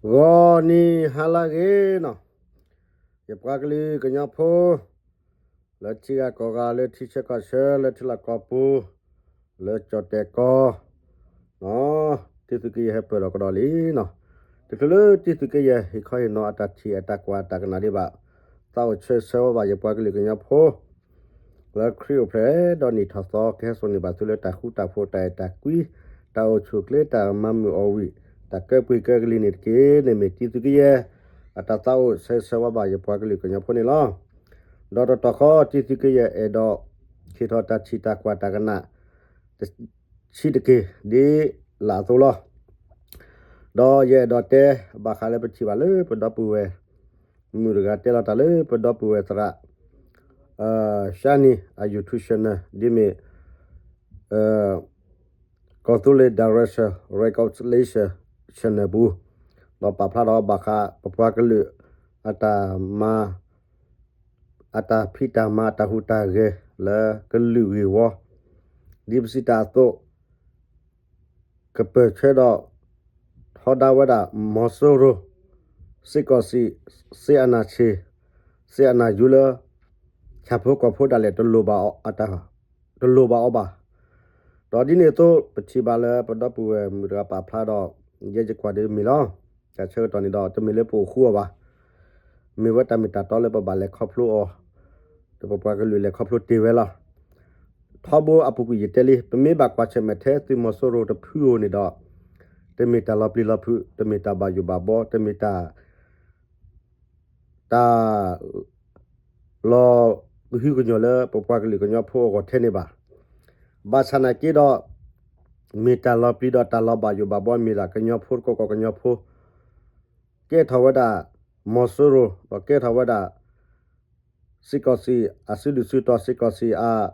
ဂီၤနံၤဟါလၢအဂ့ၤနီၤ, ယပှၤကလုာ်ကညီဖိ လၢထံဂၤကီၢ်ဂၤ လၢထံဆၢကီၢ်ဆၢ လၢထံလီၢ်ကီၢ်ပူၤ လၢကၠီၣ်တဲၣ်ကီၢ် တံၤသုးက့ယဲၢ်ဟဲပၢၢ်ဒီးကဒီးလံနီၤ, တချုးလၢတံၤသုးက့ယဲၢ်ဟ့ၣ်ခီဟ့ၣ်နီၤအတၢ်ထံၣ်အတၢ်ကွၢ်တၢ်ကနၣ်ဒံးဘၣ်, သးအိၣ်ဆၢဂ့ၤဆၢဝါဘၣ်ယပှၤကလုာ်ကညီဖိ လၢခရံာ်အိၣ်ဖျဲၣ်ဒီးနံၣ်ထီၣ်သီ ကဟဲစိာ်န့ၢ်ဘၣ်သုလၢတၢ်ဃူတၢ်ဖိး တၢ်အဲၣ်တၢ်ကွံ တၢ်အိၣ်ဆူၣ်အိၣ်ချ့ တၢ်မၤမုာ်အီၣ်ဝံၣ် တၢ်ကၢပှ့ၤကၢကလံၤန့ၣ်တက့ၢ်. န့ၣ်မ့ၢ်တံၤသုးက့ယဲၢ် အတၢ်သးအိၣ်ဆၢဂ့ၤဆၢဝါဘၣ်ယပှၤကလုာ်ကညီဖိန့ၣ်လီၤ. ဒီးတတီၢ်ဃီ တံၤသုးက့ယဲၢ်အဲၣ်ဒိး ဟ့ၣ်ထီၣ်တၢ်ထံၣ်တၢ်ကွၢ်တၢ်ကနၣ် တဆံးတက့ၢ် ဒ်လာ်အသိးလီၤ. ဒီးယအဲၣ်ဒိးတဲ ဘၣ်ဃးလၢပထံၣ်ဘၣ်လၢပဒီပုၢ်ဝဲၢ် မုၣ်တဂၤတဲလီၤတၢ်လၢပဒီပုၢ်ဝဲၢ်သရၣ် Shani အ YouTube channel ဒ်မ့ၢ် ကီၢ်သူလ့ၤ Direction Reconciliation channel ပူၤ, ဒီးပာ်ဖျါဒီးဘၣ်ဃးပပှၤကလုာ် အတၢ်မၤ အတၢ်ဖံးတၢ်မၤ အတၢ်ဟူးတၢ်ဂဲၤလၢကလုာ်ဂ့ၢ်ဝီ, ဒ်ပစံးတၢ်အသိး ကပၢၢ်ဆၢဒီး ထီဒါဝဲဒၣ် မီၤစိရိၤ စ့ၢ်ကီးစံး စ့အနၢ်ဆ့ၣ် စ့အနၢ်ယူလၢ ဆၣ်ဖိကီၢ်ဖိဒၣ်လဲာ် တလိၣ်ဘၣ်အီၤဘၣ်. ဒီးဒ်န့ၣ်အသိး ပထံၣ်ဘၣ်လၢပဒီပုၢ်ဝဲၢ်မုၣ်တဂၤပာ်ဖျါဒီး ယဲယကွၢ်ဒ်မ့ၢ်လီၤ. တၢ်ဆၢကတီၢ်န့ၣ်ဒီး တမ့ၢ်လၢပအိၣ်ဃူအီၤဘၣ်. မ့ၢ်ဝဲတၢ်မ့ၢ်တၢ်တီလၢပဘၣ်လဲၤခီဖျိအီၤ, ဒီးပပှၤကလုာ်လဲၤခီဖျိတ့ၢ်ဝဲလီၤ. ထီဘိအပူၤကွံာ်ယတဲလံ, ပမ့ၢ်ဘၣ်ကွၢ်ဆၢၣ်မဲာ်ထဲသုးမီၤစိရိၤတဖုဧိၤန့ၣ်ဒီး တမ့ၢ်တၢ်လီၤပျံၤလီၤဖုး, တမ့ၢ်တၢ်ဘၣ်ယိၣ်ဘၣ်ဘီ, တမ့ၢ်တၢ် တၢ် လီၤကဟုကညီၢ်လၢပပှၤကလုာ်ကညီဖိအဂီၢ်ထဲန့ၣ်ဘၣ်. ဘၣ်ဆၣ်နာ်က့ဒီး မ့ၢ်တၢ်လီၤပျံၤဒီးတၢ်လီၤဘၣ်ယိၣ်ဘၣ်ဘီ မ့ၢ်ဒၣ်ကညီဖိတကီၢ်ကီၢ်ကညီဖိ ကဲထီၣ်ဝဲဒၣ် မီၤစိရိၤ ဒီးကဲထီၣ်ဝဲဒၣ် စ့ၢ်ကီးစံး အစုဒုၣ်စုတီၤ စ့ၢ်ကီးစံးအ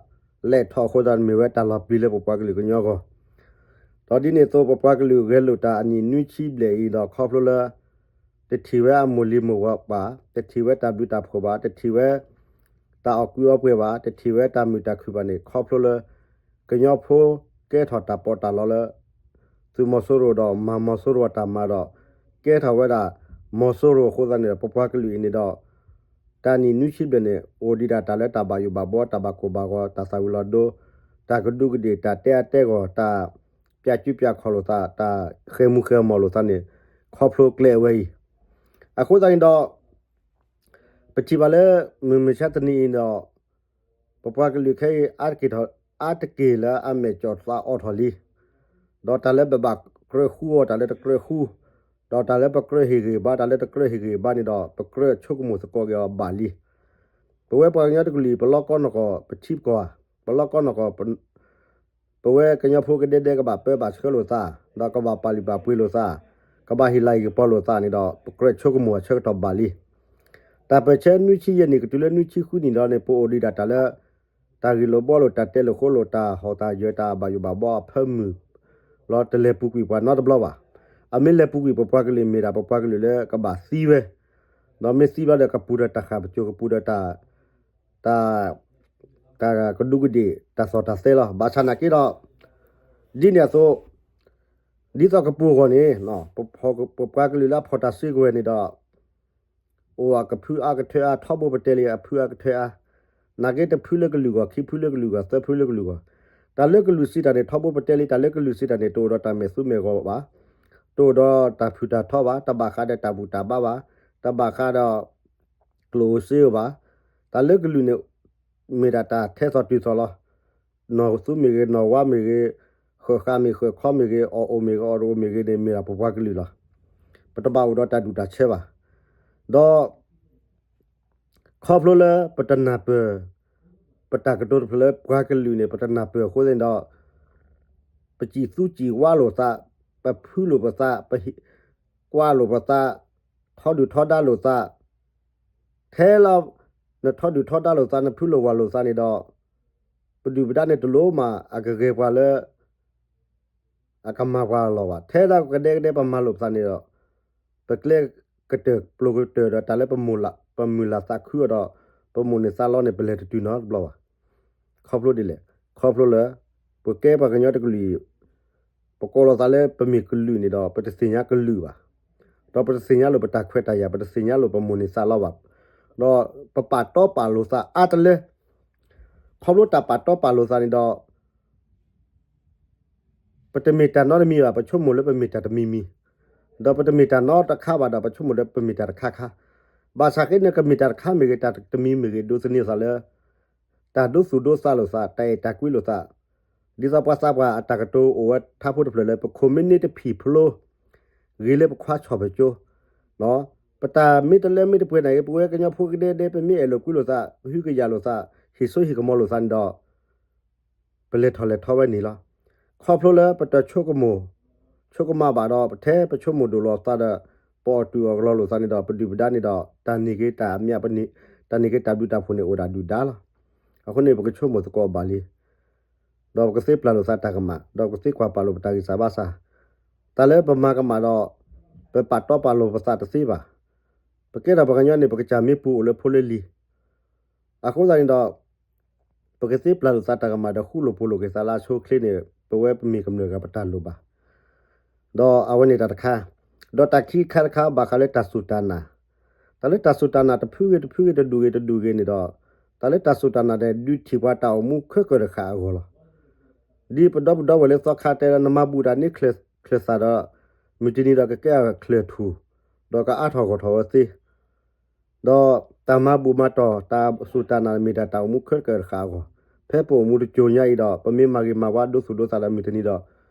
လဲၤထီၣ်အဃိသတးန့ၣ် မ့ၢ်ဝဲတၢ်လီၤပျံၤလၢပပှၤကလုာ်ကညီအဂီၢ်, ဒီးဒ်န့ၣ်အသိး ပပှၤကလုာ်ဂဲၤလိာ်တၢ်အနံၣ်နွံဆံဘျဲၣ်အံၤဒီး ခီဖျိလၢ တထံၣ်ဝဲအမိၢ်လံၤမိၢ်ဝၤဘၣ်, တထံၣ်ဝဲတၢ်ဘျုးတၢ်ဖှိၣ်ဘၣ်, တထံၣ်ဝဲ တၢ်အီၣ်ကူအီပှဲၤဘၣ်, တထံၣ်ဝဲတၢ်မုာ်တၢ်ခုၣ်ဘၣ်န့ၣ် ခီဖျိလၢ ကညီဖိကဲထီၣ်တၢ်ပီးတၢ်လီလၢ သုးမီၤစိရိၤဒီးမၤမီၤစိရိၤအတၢ်မၤဒီး ကဲထီၣ်ဝဲဒၣ် မီၤစိရိၤအဃိသတးန့ၣ်ဒီး ပပှၤကလုာ်အံၤန့ၣ်ဒီး တၢ်နံၣ်နွံဆံဘျဲၣ်န့ၣ် အိၣ်ဒံးဒၣ်တၢ်လၢတၢ်ဘၣ်ယိၣ်ဘၣ်ဘီ တၢ်ဘၣ်ကိၢ်ဘၣ်ဂီၤ တၢ်သၣ်ဝံၤလီၤဒိ တၢ်ကဒူးကဒ့ၣ် တၢ်တဲအါတဲဂီၢ် တၢ်ပျးကူပျးခီၣ်လိာ်သး တၢ်ဃဲၤမူဃဲၤမီၢ်လိာ်သးန့ၣ် ခီဖျိကျဲအဝဲအံၤ, အဃိသတးန့ၣ်ဒီး ပထံၣ်ဘၣ်လၢ မုၢ်မဆါတနံၤအံၤဒီး ပပှၤကလုာ်ခဲအံၤ အါတက့ၢ်လၢအမဲာ်ကၠီၣ်သးအိၣ်ထီၣ်လံ, ဒီးတၢ်လၢပဘၣ်ကြၢးဃူအီၤ တၢ်လၢတကြၢးဃူ, ဒီးတၢ်လၢပကြၢးဟ့ၣ်ဂံၢ်ဘါ တၢ်လၢတကြၢးဟ့ၣ်ဂံၢ်ဘါန့ၣ်ဒီး ပကြၢးဆိကမိၣ်သကိးက့ၤအီၤဘၣ်လံ. ပဝဲပှၤကညီတကလုာ် ပလီၢ်ကီၢ်နီၢ်ကီၢ် ပထံပကီၢ်ဧါ, ပလီၢ်ကီၢ်နီၢ်ကီၢ် ပဝဲကညီဖိကဒဲဒဲကဘၣ်ပၢဘၣ်ဆှၢလိာ်သး, ဒီးကဘၣ်ပာ်လုၢ်ပာ်ပှ့ၤလိာ်သး, ကဘၣ်ဟ့ၣ်လၤဟ့ၣ်ကပီၤလိာ်သးန့ၣ်ဒီး ပကြၢးဆိကမိၣ်အဆၢကတီၢ်ဘၣ်လံ. တၢ်ပၢၢ်ဆၢနွံဆံယဲၢ်နံၣ် ကတုၤလၢနွံဆံဃုနံၣ်ဒီးန့ၣ် ပအိၣ်ဒံးဒၣ်တၢ်လၢ တၢ်ဂ့ၢ်လိာ်ဘှီလိာ် တၢ်တဲလိာ်ဃိလိာ် တၢ်ဟီၣ်တၢ်ယၢၤ တၢ်ဘၣ်ယိၣ်ဘၣ်ဘီအဖၢမုၢ်လီၤ တလဲၤပူၤကွံာ်ပှၤနီတဘျီဘၣ်. အမ့ၢ်လဲၤပူၤကွံာ်ပပှၤကလုာ်မ့ၢ်ဒၣ်ပပှၤကလုာ်လၢကဘၣ်သံဝဲ, ဒီးမ့ၢ်သံဘျီဒီးကပူၤဒီးတၢ်ဃၣ်ပစိၤ ကပူၤဒီးတၢ် တၢ် တၢ်ကဒူးကဒ့ၣ် တၢ်သီၣ်တၢ်သဲလီၤ. ဘၣ်ဆၣ်နာ်က့ဒီး ဒ်န့ၣ်အသိး ဒ်သိးကပူၤအဂီၢ်န့ၣ် ပပှၤကလုာ်လၢအဖီၣ်တၢ်စုကဝဲၤန့ၣ်ဒီး အိၣ်အကဖုအါကထၢအါ ထီဘိပတဲလံအဖုအါကထၢအါ, နာ်က့တဖုလၢကလုာ်ဂီၢ် ခံဖုလၢကလုာ်ဂီၢ် သၢဖုလၢကလုာ်ဂီၢ်, တၢ်လၢကလုာ်စံးတၢ်န့ၣ် ထီဘိပတဲလံ တၢ်လၢကလုာ်စံးတၢ်န့ၣ် တအိၣ်ဒီးတၢ်မဲာ်သူမဲာ်ဂီၤဘၣ်, တအိၣ်ဒီးတၢ်ဖုၣ်တၢ်ထီဘၣ်, တဘၣ်ဃးဒီးတၢ်ဘူၣ်တၢ်ဘါဘၣ်, တဘၣ်ဃးဒီး ကျိၣ်ဧိၤစ့ဧိၤဘၣ်. တၢ်လၢကလုာ်န့ၣ် မ့ၢ်ဒၣ်တၢ်ထဲသိးတုၤသိးလီၤ. နီၢ်သူမ့ၢ်ဂ့ၤ နီၢ်ဝါမ့ၢ်ဂ့ၤ, ဃၢၤဃာ်မ့ၢ်ဃၢၤခီမ့ၢ်ဂ့ၤ, အီၣ်အိၣ်မ့ၢ်ဂ့ၤ အီၣ်တအိၣ်မ့ၢ်ဂ့ၤန့ၣ် မ့ၢ်ဒၣ်ပပှၤကလုာ်လီၤ. ပတဘၣ်အိၣ်ဒီးတၢ်ဒူၣ်တၢ်ဆၢဘၣ်. ဒီး ခီဖျိလၢပတနၢ်ပၢၢ် ပတၢ်ကတိၤတဖျၢၣ်လၢပှၤကလုာ်န့ၣ် ပတနၢ်ပၢၢ်အဃိသတးန့ၣ်ဒီး ပစံၣ်သူစံၣ်ဝါလိာ်သး, ပဖုလိာ်ပသး, ပကွၢ်လိာ်ပသး, ထီဒုၣ်ထီဒါလိာ်သး, ထဲလၢ နထီဒုၣ်ထီဒါလိာ်သး နဖုလိာ်ဝၤလိာ်သးန့ၣ်ဒီး ပဒုၣ်ပဒါန့ၣ်တလိၣ်မး အကဂဲၤပှၤလၢ အကမၤပှၤအလီၢ်ဘၣ်. ထဲဒၣ်ကဒဲကဒဲပမၤလိာ်ပသးန့ၣ်ဒီး ပကျဲကတၢၢ်ပျိၤကတၢၢ်ဒီးတၢ်လၢပမုၢ်လၢ်သးခုအီၤဒီး ပမိၣ်န့ၢ်သးလီန့ၣ် ပလဲၤတတုၤနီတဘျီဘၣ်. ခီဖျိဒ်လဲၣ်, ခီဖျိလၢ ပကဲပှၤကညီတကလုာ် ပကိးလီၤသးလၢပမ့ၢ်ကလုာ်န့ၣ်ဒီး ပတသ့ၣ်ညါကလုာ်ဘၣ်. ဒီးပတသ့ၣ်ညါလိာ်ပတၢ်ခွဲးတၢ်ယာ်, ပတသ့ၣ်ညါလိာ်ပမိၢ်န့ၢ်သးလီဘၣ်. ဒီးပပာ်တီပာ်လိာ်သးအါတလၢ, ခီဖျိတၢ်ပာ်တီပာ်လိာ်သးန့ၣ်ဒီး ပတမ့ၢ်တၢ်နီတမံၤဘၣ်, ပဆိကမိၣ်လၢပမ့ၢ်တၢ်တမံၤမံၤ, ဒီးပတမ့ၢ်တၢ်နီတခါဘၣ်ဒီး ပဆိကမိၣ်လၢပမ့ၢ်တၢ်တခါခါ. ဘၣ်ဆၣ်က့န့ၣ် ကမ့ၢ်တၢ်တခါမ့ၢ်ဂ့ၤ, တၢ်တမံၤမ့ၢ်ဂ့ၤ, ဒိးသန့ၤသးလၢ တၢ်ဒိသူၣ်ဒိသးလိာ်သး, တၢ်အဲၣ်တၢ်ကွံလိာ်သး, ဒ်သိးပှၤသးပှၢ်အတၢ်ကတိၤအိၣ်ဝဲထါဖိတဖျၢၣ်လၢ ပခိၣ်မ့ၢ်န့ၢ်တဖံၣ်ဖျိ ဂ့ၤလၢပခွါဆီၣ်ဖဲကၠိ, ပတၢ်မ့ၢ်တလၢမ့ၢ်တပှဲၤန့ၣ်ဂ့ၤ, ပဝဲကညီဖိကဒဲဒဲ ပမ့ၢ်အဲၣ်လိာ်ကွံလိာ်သး, ပဟုကယာ်လိာ်သး, ဟ့ၣ်စိဟ့ၣ်ကမီၤလိာ်သးန့ၣ်ဒီး ပလဲၤထီၣ်လဲၤထီဝဲန့ၣ်လီၤ. ခီဖျိလၢပတဆိကမိၣ်, ဆိကမးဘၣ်ဒီး ပထဲပဆိကမိၣ်ဒိၣ်လိာ်သးဒီး ပအီၣ်တူၢ်အီၣ်ကလီလိာ်သးန့ၣ်ဒီး ပဒုၣ်ပဒါန့ၣ်ဒီး တၢ်န့ၢ်က့ၤတၢ်အမံၤ, တၢ်န့ၢ်က့ၤတၢ်ဘျုးတၢ်ဖှိၣ်န့ၣ် အိၣ်ဒၣ်ဒုၣ်ဒါလီၤ. အဃိန့ၣ် ပကဆိကမိၣ်သကိးဘၣ်လံ. ဒီးပကသ့ပျၢ်လိာ်သးတၢ်ကမၣ်, ဒီးပကသ့ကွၢ်ပာ်လိာ်ပတၢ်ဂံၢ်စၢ်ဘါစၢ်, တၢ်လၢပမၤကမၣ်ဒီး ပပာ်တီပာ်လိာ်ပသးတသ့ဘၣ်. ပကဲထီၣ်ပှၤကညီန့ၣ် ပကစၢ်မ့ၢ်ပူၤအိၣ်လၢဖိလၢလံၤ, အဃိသတးန့ၣ်ဒီး ပကသ့ပျၢ်လိာ်သးတၢ်ကမၣ်ဒီး ဃူလိာ်ဖိးလိာ်က့ၤသးလၢအဆိအချ့န့ၣ် ပဝဲပမ့ၢ်ကမျၢၢ်ဂၤပတၢ်လိၣ်ဘၣ်. ဒီးအဝဲန့ၣ်တၢ်တခါ, ဒီးတၢ်ခံခါတခါ ဘၣ်ဃးလၢတၢ်စူၢ်တၢ်နာ်, တၢ်လၢတၢ်စူၢ်တၢ်နာ်တဖုဂ့ၤတဖုဂ့ၤ တဒူၣ်ဂ့ၤတဒူၣ်ဂ့ၤန့ၣ်ဒီး တၢ်လၢတၢ်စူၢ်တၢ်နာ်န့ၣ် ဒုးထံၣ်ပှၤတၢ်အိၣ်မူခဲကၢၢ်တဃာ်အဂီၢ်လီၤ. ဒ်ပဒီပုၢ်ဒီဝဲၢ်လၢသီခါတဲလၢ နမၤဘူၣ်တၢ်န့ၣ်ချၢၣ်သးဒီး မုၢ်တနံၤဒီး ကကဲအီၤချၢၣ်ထူၣ်, ဒီးကအါထီၣ်ဂီၢ်ထီၣ်ဝဲသ့ ဒီးတၢ်မၤဘူၣ်မၤတီၢ် တၢ်စူၢ်တၢ်နာ်မ့ၢ်တၢ်တၢ်အိၣ်မူခဲကၢၢ်တဃာ်အဂီၢ်, ဖဲပအိၣ်မူတစိၤညါအံၤဒီး ပမ့ၢ်မၤဂ့ၤမၤဝါ ဒိသူၣ်ဒိသးဒီး မုၢ်တနံၤ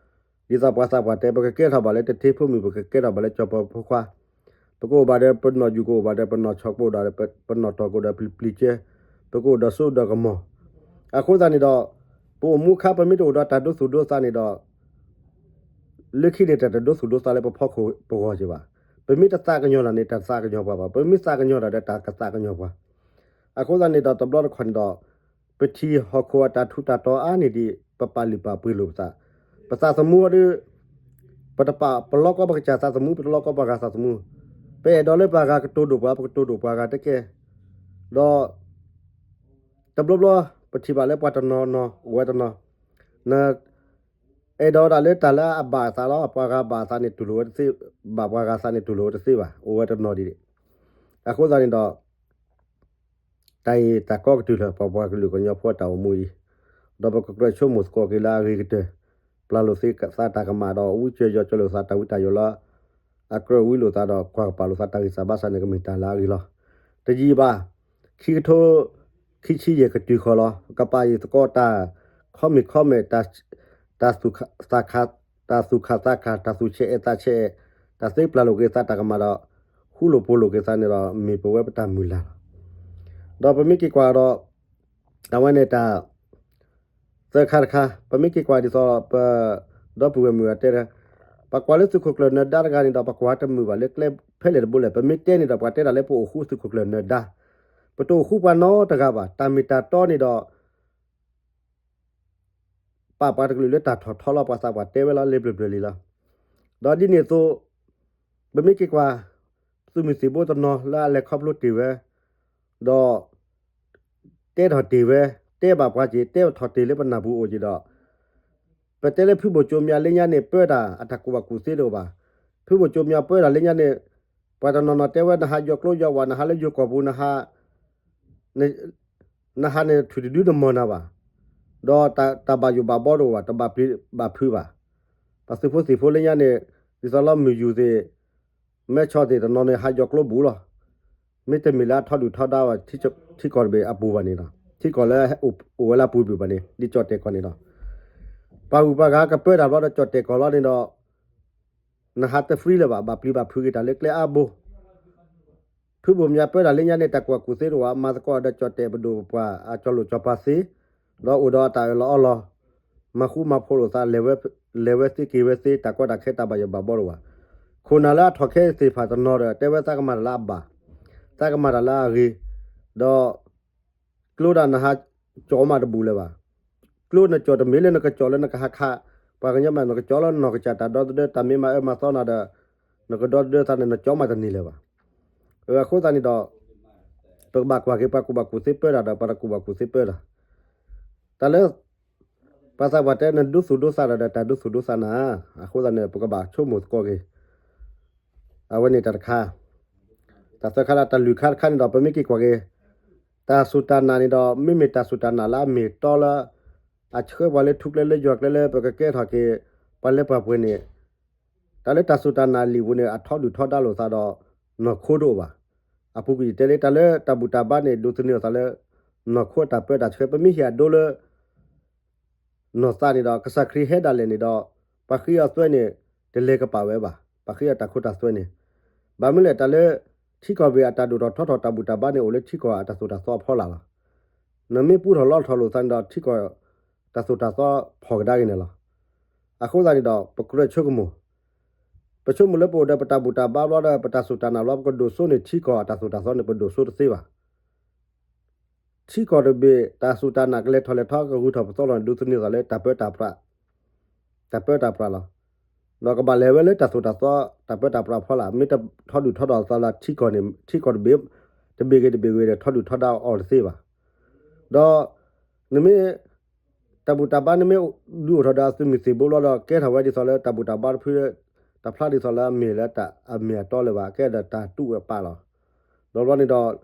ဒီး ဒ်သိးပှၤသးပှၢ်တဲ ပကကဲထီၣ်ဘၣ်လၢတထ့ဖိမုၣ်, ပကကဲထီၣ်ဘၣ်လၢကၠီၤပီၤဖိခွါ, ပကအိၣ်ဘၣ်ဒီးပနီၢ်ယူၢ်, ကအိၣ်ဘၣ်ဒီးပနီၢ်ဆီး, ကအိၣ်ဒီးပနီၢ်တီၢ်, ကအိၣ်ဒီးပျံၤကၠဲ, ပကအိၣ်ဒီးစိဒီးကမီၤ. အဃိသတးန့ၣ်ဒီး ပအိၣ်မူခါ ပမ့ၢ်တအိၣ်ဒီးတၢ်ဒိသူၣ်ဒိသးန့ၣ်ဒီး လၢခံန့ၣ် တၢ်တဒိသူၣ်ဒိသးလၢပဖီခိၣ်ပဂီၢ်က့ၤဘၣ်. ပမ့ၢ်တသးကညီၤတၢ်န့ၣ် တၢ်တသးကညီၤပှၤဘၣ်. ပမ့ၢ်သးကညီၤတၢ်ဒီး တၢ်ကသးကညီၤပှၤ. အဃိသတးန့ၣ်ဒီး တဘျီတခီၣ်န့ၣ်ဒီး ပထံၣ်ဟီၣ်ခိၣ်အတၢ်ထူးတၢ်တီၤအါန့ၢ်ဒံး ပပာ်လုၢ်ပာ်ပှ့ၤလိာ်ပသး, ပသးသမူအီၤဒီး ပတပာ်ပလီၢ်ကီပကစၢ်သးသမူ, ပတလီၢ်ကီပှၤဂၤသးသမူ, ပအဲၣ်ဒိးလၢပှၤဂၤကတိၤဒိၣ်ပှၤ, ပကတိၤဒိၣ်ပှၤဂၤတကဲ, ဒီး တဘျီဘျီ ပထံၣ်ဘၣ်လၢပှၤတနီၤနီၤ အိၣ်ဝဲတနီၤ, န အဲၣ်ဒိးဒၣ်လၢတၢ်လၢအဘၣ်အသးလီၤ. ပှၤဂၤဘၣ်အသးန့ၣ်တူၢ်လိာ်ဝဲတသ့, ဘၣ်ပှၤဂၤသးန့ၣ်တူၢ်လိာ်ဝဲတသ့ဘၣ်, အိၣ်ဝဲတနီၤဒံး. အဃိသတးန့ၣ်ဒီး တၢ်အံၤတၢ်ကီကတုၤလၢပပှၤကလုာ်ကညီဖိအတၢ်အိၣ်မူအံၤ, ဒီးပကကြၢးဆိကမိၣ်သကိးက့ၤလၢအဂ့ၤကတၢၢ်, ပျၢ်လိာ်သးတၢ်ကမၣ်ဒီး ဝံကၢၤယီၤကၢၤလိာ်သးတၢ်ဝံတၢ်ယိးလၢ အကြၢးဝံလိာ်သးဒီး ကွၢ်ကပာ်လိာ်သးတၢ်ဂံၢ်စၢ်ဘါစၢ်န့ၣ် ကမ့ၢ်တၢ်လၢအဂ့ၤလီၤ. တယံာ်ဘၣ်, ခံကထိ ခံဆံယဲၢ်ကတုၤဃီၤလီၤ. ကပာ်ယံၤသကိးတၢ် ခီမ့ၢ်ခီမဲာ်, တၢ်သူၣ်ခးသးခး, တၢ်သူၣ်ဆဲးအဲးသးဆဲးအဲး, တၢ်သ့ပျၢ်လိာ်က့ၤသးတၢ်ကမၣ်ဒီး ဃူလိာ်ဖိးလိာ်က့ၤသးန့ၣ်ဒီး မ့ၢ်ပဝဲပတၢ်မုၢ်လၢ်လီၤ. ဒီးပမ့ၢ်က့ၤကွၢ်ဒီး အဝဲန့ၣ်တၢ် သၢခါတခါ, ပမ့ၢ်က့ၤကွၢ်ဒ်သိး ပ ဒီပုၢ်ဝဲၢ်မုၣ်အတဲ, ပကွၢ်လၢသုးခိၣ်ကျၢၢ်နၢၤဒါတဂၤန့ၣ်ဒီး ပကွၢ်တမုာ်ဘၣ်လၢကျဲဖဲလဲၣ်တဘိလဲၣ်. ပမ့ၢ်တဲန့ၣ်ဒီး ပှၤတဲတၢ်လၢပအိၣ်ဃူသုးခိၣ်ကျၢၢ်နၢၤဒါ, ပတအိၣ်ဃူပှၤနီတဂၤဘၣ်. တၢ်မ့ၢ်တၢ်တီန့ၣ်ဒီး ပာ်ပှၤတကလုာ်လၢတၢ်ထီၣ်ထီလီၤ. ပှၤသးပှၢ်တဲဝဲလီၤ လ့ဘျၢဘျၢလံလီၤ. ဒီးဒ်န့ၣ်အသိး ပမ့ၢ်က့ၤကွၢ် သုးမုၢ်သံၣ်ဘိတနီၤလၢအလဲၤခီဖျိတ့ၢ်ဝဲ, ဒီး တဲထီၣ်တ့ၢ်ဝဲ, တဲဘၣ်ပှၤက့ၤ, တဲထီၣ်တ့ၢ်လၢပနၢ်ပူၤအိၣ်က့ၤဒီး ပတဲလၢဖုဘိၣ်ကၠိမၠးလၢညါန့ၣ် ပၢတၢ်အတၢ်ကူၣ်ဘၣ်ကူၣ်သ့တအိၣ်ဘၣ်. ဖုဘိၣ်ကၠိမၠးပၢတၢ်လၢညါန့ၣ် ပှၤတနီၤနီၤတဲဝဲ နဟးယိၤကျိယိၤဝၣ်, နဟးလၢယိၤကီၢ်ပူၤ, နဟး နဟးန့ၣ် ထုၣ်တဒုတမီၢ်နၤဘၣ်. ဒီးတၢ်ဘၣ်ယိၣ်ဘၣ်ဘီတအိၣ်ဘၣ်, တဘၣ်ပျံၤဘၣ်ဖုးဘၣ်. ပှၤသုးဖိသံၣ်ဖိလၢညါန့ၣ် ဒ်သိးလီၤမုၢ်ယူၤသ့ၣ် မဲဆီသ့ၣ်တနီၤန့ၣ် ဟးယိၤကျိဘူးလီၤ. မ့တမ့ၢ်လၢအထီဒုၣ်ထီဒါဝဲ ထံကီၢ်တဘ့ၣ်အပူၤဘၣ်န့ၣ်လီၤ. ထံကီၢ်လၢအိၣ်ဝဲလၢအပူၤတဘ့ၣ်ဘၣ်န့ၣ် ဒ်ကၠီၣ်တဲၣ်ကီၢ်န့ၣ်လီၤ. ပှၤဂုၤပှၤဂၤကပၢတၢ်ဘျီဒီး ကၠီၣ်တဲၣ်ကီၢ်လီၤန့ၣ်ဒီး နဟးတ free လၢၤဘၣ်, ဘၣ်ပျံၤဘၣ်ဖုးက့ၤတၢ်လၢကျဲအါဘိ ဖုဘိၣ်မၠးပၢတၢ်လၢညါန့ၣ် တၢ်ကူၣ်ဘၣ်ကူၣ်သ့တအိၣ်ဘၣ်, မၤသကိးဒီးကၠီၣ်တဲၣ်ပဒိၣ်ပပှၢ် အကၠီၣ်လိာ်ကၠီၣ်ပၤသ့, ဒီးအိၣ်ဒီးအတၢ်အၢၣ်လီၤအီလီၤ, မၤဃူမၤဖိးလိာ်သး, လဲၤဝဲသ့က့ၤဝဲသ့, တၢ်ကီတၢ်ခဲတၢ်ဘၣ်ယိၣ်ဘၣ်ဘီတအိၣ်ဘၣ်. ခိၣ်နၢ်လၢအထီၣ်ခဲသ့ၣ်တဖၣ်တနီၤဒီး တဲဝဲသးကမၤတၢ်လၢအဘၣ်, သးကမၤတၢ်လၢအဂ့ၤ, ဒီး ကျိဒၣ်နဟးကၠီၣ်မးတဘူးလၢၤဘၣ်. ကျိနကၠီၣ်တမ့ၢ်လၢနကကၠီၣ်လၢ နကဟးခး ပှၤကညီမး, နကကၠီၣ်လၢနီၢ်ကစၢ်တၢ်ဒီသဒၢ, တၢ်မ့ၢ်မၤအၢမၤသီနၤဒီး နကဒီသဒၢသးန့ၣ် နကၠီၣ်မးတန့ၢ်လၢၤဘၣ်. အဃိသတးန့ၣ်ဒီး ပကဘၣ်ကွၢ်က့ၤပှၤကူၣ်ဘၣ်ကူၣ်သ့ပၢတၢ်ဒီး ပှၤတကူၣ်ဘၣ်ကူၣ်သ့ပၢတၢ်, တၢ်လၢ ပှၤသးပှၢ်တဲ နဒိသူၣ်ဒိသးဒီး တၢ်ဒိသူၣ်ဒိသးနၤ, အဃိသတးန့ၣ် ပကဘၣ်ဆိကမိၣ်သကိးက့ၤ အဝဲန့ၣ်တၢ်တခါ, တၢ်သၢခါလၢတၢ်လွံၢ်ခါတခါန့ၣ်ဒီး ပမ့ၢ်က့ၤကွၢ်က့ၤ တၢ်စူၢ်တၢ်နာ်န့ၣ်ဒီး မ့မ့ၢ်တၢ်စူၢ်တၢ်နာ်လၢအမ့ၢ်တီလၢ အဆှၢပှၤလၢထူကျဲလၢယွၤကျဲလၢပကကဲထီၣ်က့ၤ ပှၤလၢပှၤပှဲၤန့ၣ်, တၢ်လၢတၢ်စူၢ်တၢ်နာ်လံာ်ပူၤန့ၣ် အထီဒုၣ်ထီဒါလိာ်သးဒီး နီၢ်ခိတအိၣ်ဘၣ်. အပူၤကွံာ်ယတဲလၢ တၢ်လၢတၢ်ဘူၣ်တၢ်ဘါန့ၣ် ဒိးသန့ၤအသးလၢ နီၢ်ခိအတၢ်ပၢတၢ်ဆှၢ ပမ့ၢ်ဟ့ၣ်အဒိလၢ နီၢ်သးန့ၣ်ဒီး ကစၢ်ခရံာ်ဟဲဒၣ်လဲာ်န့ၣ်ဒီး ပှၤဃ့အသွဲန့ၣ် တလဲၤကပာ်ဝဲဘၣ်. ပှၤဃ့အတၢ်ခိတၢ်သွဲန့ၣ်, ဘၣ်မနုၤလဲၣ် တၢ်လၢ ထံကီၢ်ဘ့ၣ်အတၢ်ဒိၣ်ထီၣ်ထီထီၣ် တၢ်ဘူၣ်တၢ်ဘါန့ၣ် အိၣ်လၢထံကီၢ်အတၢ်သိၣ်တၢ်သီအဖီလာ်လီၤ. နမ့ၢ်ပူထီၣ်လီထီၣ်လိာ်သးန့ၣ်ဒီး ထံကီၢ် တၢ်သိၣ်တၢ်သီဖီၣ်ကဒါက့ၤန့ၣ်လီၤ. အဃိသတးန့ၣ်ဒီး ပကြၢးဆိကမိၣ်, ပဆိကမိၣ်လၢပအိၣ်ဒီးပတၢ်ဘူၣ်တၢ်ဘါဘျီဒီး ပတၢ်စူၢ်တၢ်နာ်ဘျီ ပကဒိၣ်စိန့ၢ်ထံကီၢ်အတၢ်သိၣ်တၢ်သီန့ၣ် ပဒိၣ်စိတသ့ဘၣ်. ထံကီၢ်တဘ့ၣ် တၢ်စူၢ်တၢ်နာ်ကလဲၤထီၣ်လဲၤထီ ကဂုၤထီၣ်ပသီလီၤန့ၣ် ဒိးသန့ၤသးလၢတၢ်ပၢတၢ်ပြး, တၢ်ပၢတၢ်ပြးလီၤ. ဒီးကဘၣ်လဲၤဝဲလၢတၢ်သိၣ်တၢ်သီ တၢ်ပၢတၢ်ပြးဖီလာ် မ့ၢ်တထီဒုၣ်ထီဒါအသးလၢထံကီၢ်န့ၣ် ထံကီၢ်တဘ့ၣ်, တဘ့ၣ်ဂ့ၤတဘ့ၣ်ဂ့ၤဒီး ထီဒုၣ်ထီဒါအီၤတသ့ဘၣ်. ဒီး နမ့ၢ် တၢ်ဘူၣ်တၢ်ဘါ နမ့ၢ်ဒုးအိၣ်ထီၣ်ဒီးသုးမုၢ်သံၣ်ဘိလီၤဒီး ကဲထီၣ်ဝဲဒ်သိးလၢတၢ်ဘူၣ်တၢ်ဘါတဖု တၢ်ဖျါဒ်သိးလၢအမ့ၢ်လၢအမ့ၢ်အတီလၢၤဘၣ် ကဲဒီးတၢ်တူၢ်ဝဲပာ်လီၤ. ဒီးဘျီန့ၣ်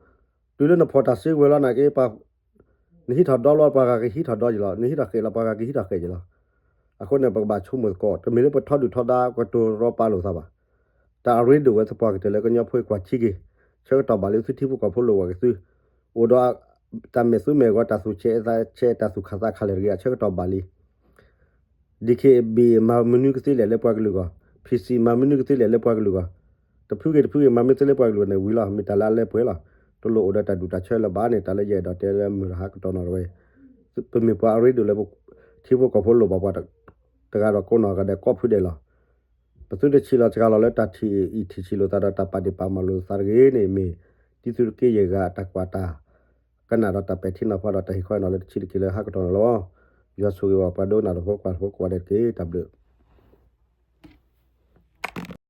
ဒီး တုၤလၢနဖီၣ်တၢ်စုကဝဲၤလီၤနာ်က့ နဟံးထီၣ်ဒီလီၤ ပှၤဂၤကဟံးထီၣ်ဒီက့ၤလီၤ နဟံးထီၣ်ဃဲးလီၤ ပှၤဂၤကဟံးထီၣ်ဃဲးက့ၤလီၤ. အဃိန့ၣ် ပကဘၣ်ဆိကမိၣ်သကိး တမ့ၢ်လၢပထီဒုၣ်ထီဒါ ကတိၤရီပာ်လိာ်သးဘၣ်. တၢ်အရ့ဒိၣ်ဝဲသပှၢ်ကတၢၢ်လၢကညီဖိကွၢ်ထံက့ၤ, ဆၢကတီၢ်ဘၣ်လံ သုထံဖိကီၢ်ဖိလိၣ်ဘၣ်က့ၤသု, အိၣ်ဒီး တၢ်မဲာ်သူမဲာ်ဂီၤ တၢ်သူၣ်ဆဲးသးဆဲး တၢ်သူၣ်ခၣ်သးခၣ်လဲၣ်တဂ့ၤ အဆၢကတီၢ်ဘၣ်လံ. DKBA မၤမနုၤကသ့လဲၣ်လၢပှၤကလုာ်ဂီၢ်, PC မၤမနုၤကသ့လဲၣ်လၢပှၤကလုာ်ဂီၢ်, တဖုဂ့ၤတဖုဂ့ၤ မၤမနုၤသ့လၢပှၤကလုာ်န့ၣ်ဝံၤလီၤ. မ့ၢ်တၢ်လၢအလၢပှဲၤလီၤ. တလိၣ်အိၣ်ဒီးတၢ်ဒူၣ်တၢ်ဆၢလၢၤဘၣ်န့ၣ် တၢ်လၢယအဲၣ်ဒိးတဲလၢမုၢ်တဟါကတီၢ်နီၣ်တဝဲ, ပမ့ၢ်ပှၤအရ့ဒိၣ်လၢ ထံဖိကီၢ်ဖိလိၣ်ဘၣ်ပှၤ တဂၤဒီးကိးနီၢ်ဂၤဒဲးကိးဖုဒဲးလီၤ. ပသုတဆံးလီၤစှၤလီၤလၢတၢ်ထံၣ်အံၤထံၣ်ဆံးလိာ်သးဒီး တၢ်ပာ်ဒ့ၣ်ပာ်ကမၣ်လိာ်သးတဂ့ၤန့ၣ် မ့ၢ်တံသုးတက့ယဲၢ်ဂၤ တၢ်ကွၢ်တၢ်ကနၣ်ဒီးတၢ်ပဲာ်ထံနီၤဖးဒီးတၢ်ဟ့ၣ်ခီနီၤလၢတဆံးတက့ၢ်လၢဟါကတီၢ်နီၣ်လီၤ. ယွၤဆိၣ်ဂ့ၤဘၣ်ပှၤဒိကနၣ်တၢ်ဖိ ကွၢ်ဖိကိးဂၤဒဲးတက့ၢ်. တၢ်ဘျုး